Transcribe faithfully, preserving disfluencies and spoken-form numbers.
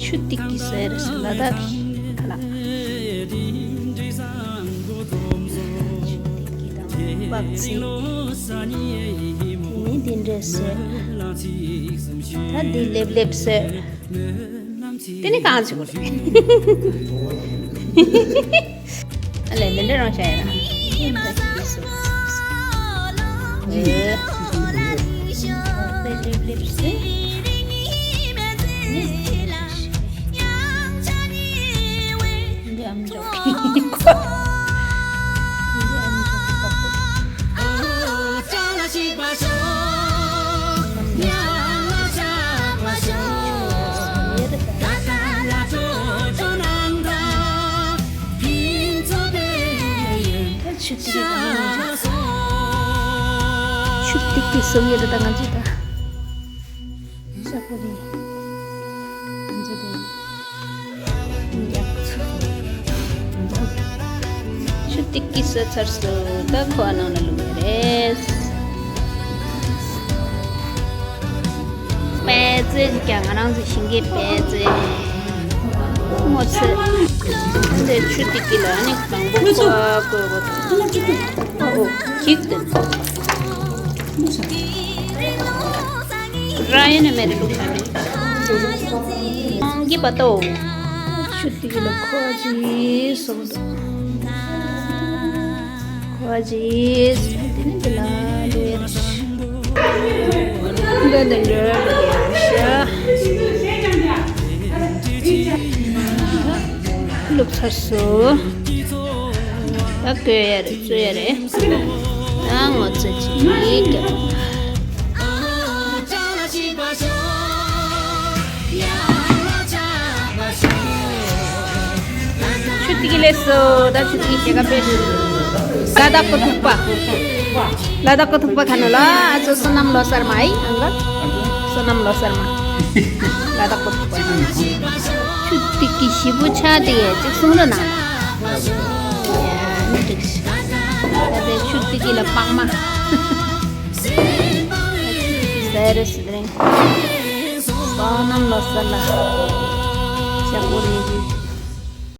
ཆུ་ཐིགས་ཀྱི་ཟེར་ལ་དྭགས་ཁ་ལག། ཆུ་ཐིགས་ཀྱི་དང་པག་ཚིལ། ནི་འདི་འདྲས་སོ། ད་འདི་ལེབ་ལེབ་སོ། དེ་ནི་གང་ཞིག་གོ་རེད། ཨ་ལེ་ལེ་ལེ་རང་ཤ་ཡ་ར། ཨེ། ལེབ་ལེབ་སོ། འཇམ་འཇོག་གི་ཁོ། འཇམ་འཇོག་གི་ཁོ། ཆུ་ཐིགས་ཀྱི་སོ་ཡོད་ད་ང་ཚོ་ད། ཤ་ཁོ་རེ། ང་ཚོ་དེ། ཆུ་ཐིགས་ཀྱི་སོ་ཚར་སོ། ད་ཁོ་ཨ་ནང་ན་ལུས་རེད། པད་ཚེ་ཀྱང་ང་རང་ཚོ་ཞིང་གི་པད་ཚེ། ངོ་ཚེ། འདི་ཆུ་ཐིགས་ཀྱི་ལ་ཨ་ནི་དང་པོ་ཁོ་ཨ་ཁོ་ཁོ། ཨོ་ཁིག་ཏེ། ར་ཡ་ན་མེ་རི་ལུག་ཁ་མེ། ཨང་གི་པ་ཏོ། ཆུ་ཐིགས་ལ་ཁོ་ཅི་སོང་དུ། ཁོ་ཅི་སོང་དེ་ནི་དེ་ལ་ལུ་ཡ་ར། འདི་འདི་འདྲ་ལུ་ཡ་ར་ཤ། ལུག་ཚར་སོ། ད་ཀོ་ཡ་རེ་བཙོ་ཡ་རེ། ད་ངོ་ཚ་ཅིག་ཀྱང་། ཆུ་ཐིགས་ཀྱི་ལེ་སོ། ད་ཆུ་ཐིགས་ཀྱི་ཞེ་ག་པེ། ལ་དྭགས་ཀྱི་ཐུག་པ། ལ་དྭགས་ཀྱི་ཐུག་པ་ཁ་ན་ལ་ཨ་ཙོ་སོ་ནམ་ལོ་གསར་མ་ཨི་ཨང་ག། སོ་ནམ་ལོ་གསར་མ། ལ་དྭགས་པོ་ཐུག་པ་ན། ཆུ་ཐིགས་ཀྱི་ཞིབ་པོ་ཆ་དེ་ཡ་ཅིག་གསུང་རོགས་གནང་། ཡ་ནི་འགྲིག་ཤག་ད་དེ་ཆུ་ཐིགས་ཀྱི་ལ་པགས་མ། ཟེར་རེ་སི་དེ་རིང་། སོ་ནམ་ལོ་གསར་ལ། ཞག་པོ་རེ།